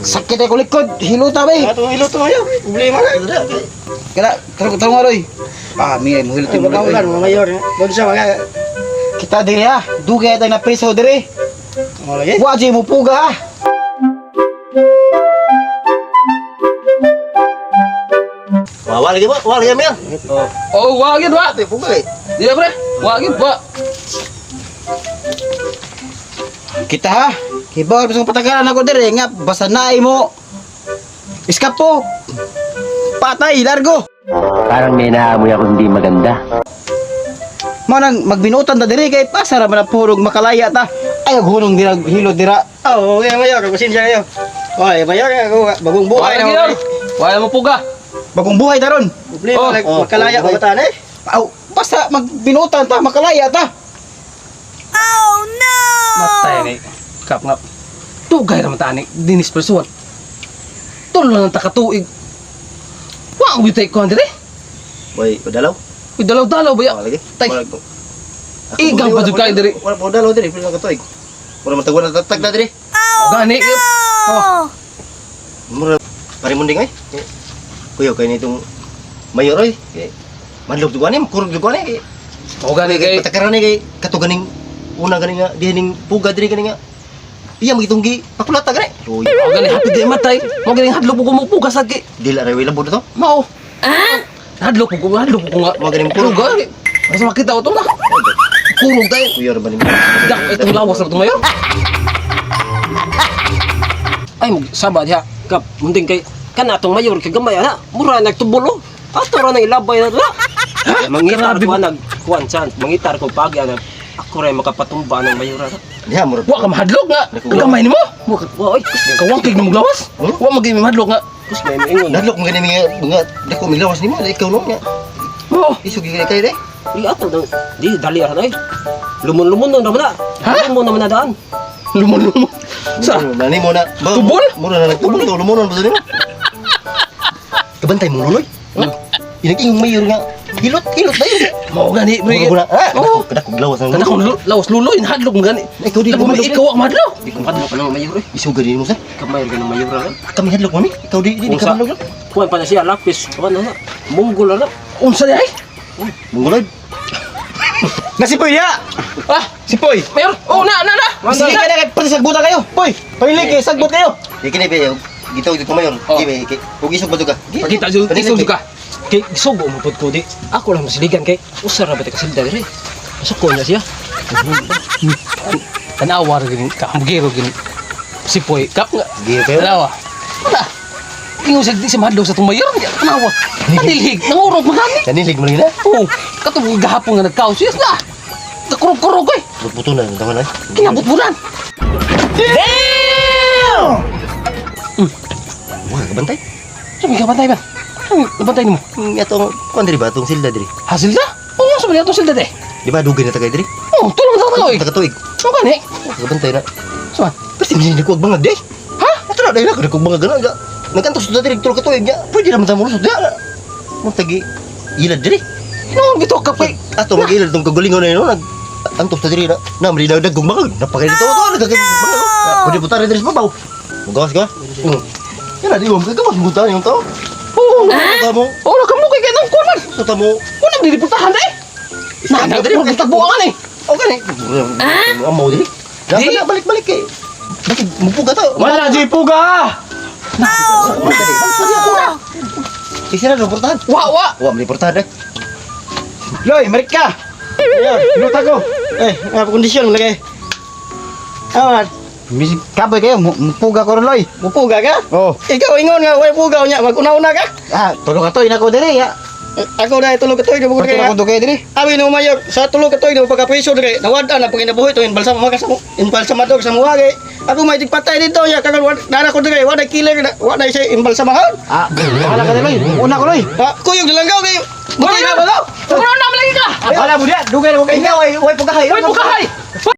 Sakit ay kulikod. Hilota ba eh. Atong ilo to mayor. Problema ka. Kaya, tarong tarong aroy. Ah, mi ay muhilot Ay, yung mga ulan, muhilot. mga mayor. Doon sa mga Kita diri ha. Dugay tayo na preso diri. Oh, lagi. Wa jay mo puga ha. Wala lagi ba? Wala lagi mayor. Oh, wa gyud wa. Ate puga eh. Di ba, pre? Wa gyud wa. Kita ha. Hibaw sa patagalan ako diri nga basta naay mo. Iskapo. Patay, largo. Parang may naamoy ako hindi maganda. Mao nang magbinutan ta diri kay pasara man ang purog makalaya ta. Ay ug hunong dira hilot dira. Oh, okay, mayor. Pasensya kayo. Oy, mayor, ako, bagong Wa buhay lagi na. yun. Wa mo puga. Bagong buhay taron. Problema, Oh, like, oh, makalaya buhay. ko batan eh. Aw, basta magbinutan ta makalaya ta. Matay ni. Kap nga. Dugay ra man ta ani dinis presuan. Tulo lang ta katuig. Wa gyud tay kuan dire. Boy, padalaw. Uy, dalaw-dalaw ba ya? Wala lagi. Tay. Wala ko. Ako, Igang wala pa jud kayo diri. Wala pa dalaw diri, pila ka tuig. Wala man tagwan tatag na diri. Gani. Oh, Mura pare munding ay. Kuya kay nitong mayor oy. Kay Manlog dugan ni, kurog dugan ni. oh gani kay Patakaran ni kay katuganing una gani nga diha ning puga diri gani nga. Iya magitong gi pakulata gani. Uy, Oh gani hapit di matay. Mo gani hadlok ko mo puga sa ki. dila ra wala to. Mao. Ah? Hadlok ko nga. Mo ganing kurog. Kurog. Basta makita ko to na. Kurog tayo. Kuya ra ba ni? Dak itong lawas na itong mayor. Ay, saba diha. Kap, munding kay kana atong mayor kay gamay ana. Mura nagtubol oh. Ato ra nang ilabay na to. Mangitar ko nag kuan chan, mangitar ko pagi ana. Ako ra makapatumba ng mayor ana. Diha mura. Wa ka mahadlok nga. Gamay nimo. Wa wa oy, Kawangkig nimo lawas. Wa magay mahadlok nga. kus may maingon. Nadlok mo gani mga mga dako milawas nimo, ikaw no nga. Mao. Isog gani kay dai. Di ato nang di dali ra ay. Lumon-lumon nang naman na. Ha? Lumon naman na daan. Lumon-lumon. Sa Nani mo na. Tubol? Mura na nagtubol to, lumunon ba sa nimo? Kabantay mo luloy. Inag-ingong mayor nga. Hilot, hilot na yun. Mao gani pre. Mura na. Ah, Oo. kadako lawas ang Kana kong lawas luloy hadlok mo gani. Ikaw di Labo mo mo ikaw ang mahadlok. Di ko madlok ng mayor eh. Isog gani mo sa. Kamay ra ng mayor ana. Kami hadlok mami. Ikaw di di Kung ka sa- hadlok. Kuan pa na siya lapis. Kuan na. Munggol ana. Unsa di ay? Mongoloid. Na si Poy ya. Ah, Si Poy. mayor. Oh, na na na. Sige ka na kay pati sagbutan kayo. Poy, panilig kay sagbot kayo. Di kini be. Gitaw dito mayor. Oh. Di be. Ug isog ba to ka? Gi. Pakita jud Paninit, isog be. jud ka. Kay sugo mo pud ko di. Ako lang masiligan kay usa ra ba ta kasilda diri. Masuko na siya. Tanawa ra gini ka hamgero gini. Si Poy kap nga. Gi kayo. Tanawa. Wala. Ingon siya di siya mahadlok sa itong mayor. Tanawa. Tanilhig. Nangurog magani. Kanilig mo na. Oo. Katong gahapon nga nagkaos. Yes na. Nakurog-kurog eh. Buto na tangan ay. Kinabot-bulan. Wah, kabantay. Sabi ka bantay ba? Sabi, bantay nimo. Atong kuan diri ba atong silda diri. Hasil na? Oo, sabi niya itong silda de. Di ba dugay na tagay diri? Oo, tulong na tayo eh. Taga tuig. Ano gani? Kabantay na. Saan? Pero si hindi ko bangag di. Ha? Ato na dahil ako nagkog bangag gana. Nagkantos na diri tulo ka tuig nya. Pwede naman ta mo lusot diha. Mo tagi ilad diri. Noon bitaw ka pa eh. Ato mag-ilad tong kagalingon na yun nag antos na diri na. Na mali na dagong bangag. Napakay dito to nagkag bangag. Pwede putar diri sa babaw. Mugawas ka? Yan na di mo kagawas mo ta yung tao. Oo, Ka mo. Oo, nakamukay kayo ng kuwan man. So ta mo. Wala nang diliportahan na eh. Na, Iskandar diri. nagtagbuangan eh. O gani. Amaw diri. Di. Dapat na balik-balik kay. Bakit mupuga ta? Wala jay puga. Kasi na reportahan. Wa, wa. Wa, may reportahan eh. Loy, marik ka. Mayor, Hilot ako. eh, nga kondisyon lagi. Awan, Bisig kaboy kayo, mupuga ko ron Loy. mupuga ka? Oh. Ikaw ingon nga way puga nya, maguna-una ka. Ah, tulog ka to, ina ko diri ya. Eh, ako na tulog ka tuig, Pati na ka. ko dugay diri. Abi no mayor, sa tulog ka tuig pagkapriso dire, nawad na pag inabuhi to inbalsam ka sa inbalsamador sa muha kay. Ako may tigpatay dito ya karon wa dara ko dire, wa na killer, wa na siya imbalsamahon. Ah, bahala ka diri, Loy. Una ko Loy. Ah, kuyog nilanggaw kay. Buti na ba Wala na lagi ka. Wala mo diya, dugay na ko kay. Ikaw ay way pugahay. Way pugahay.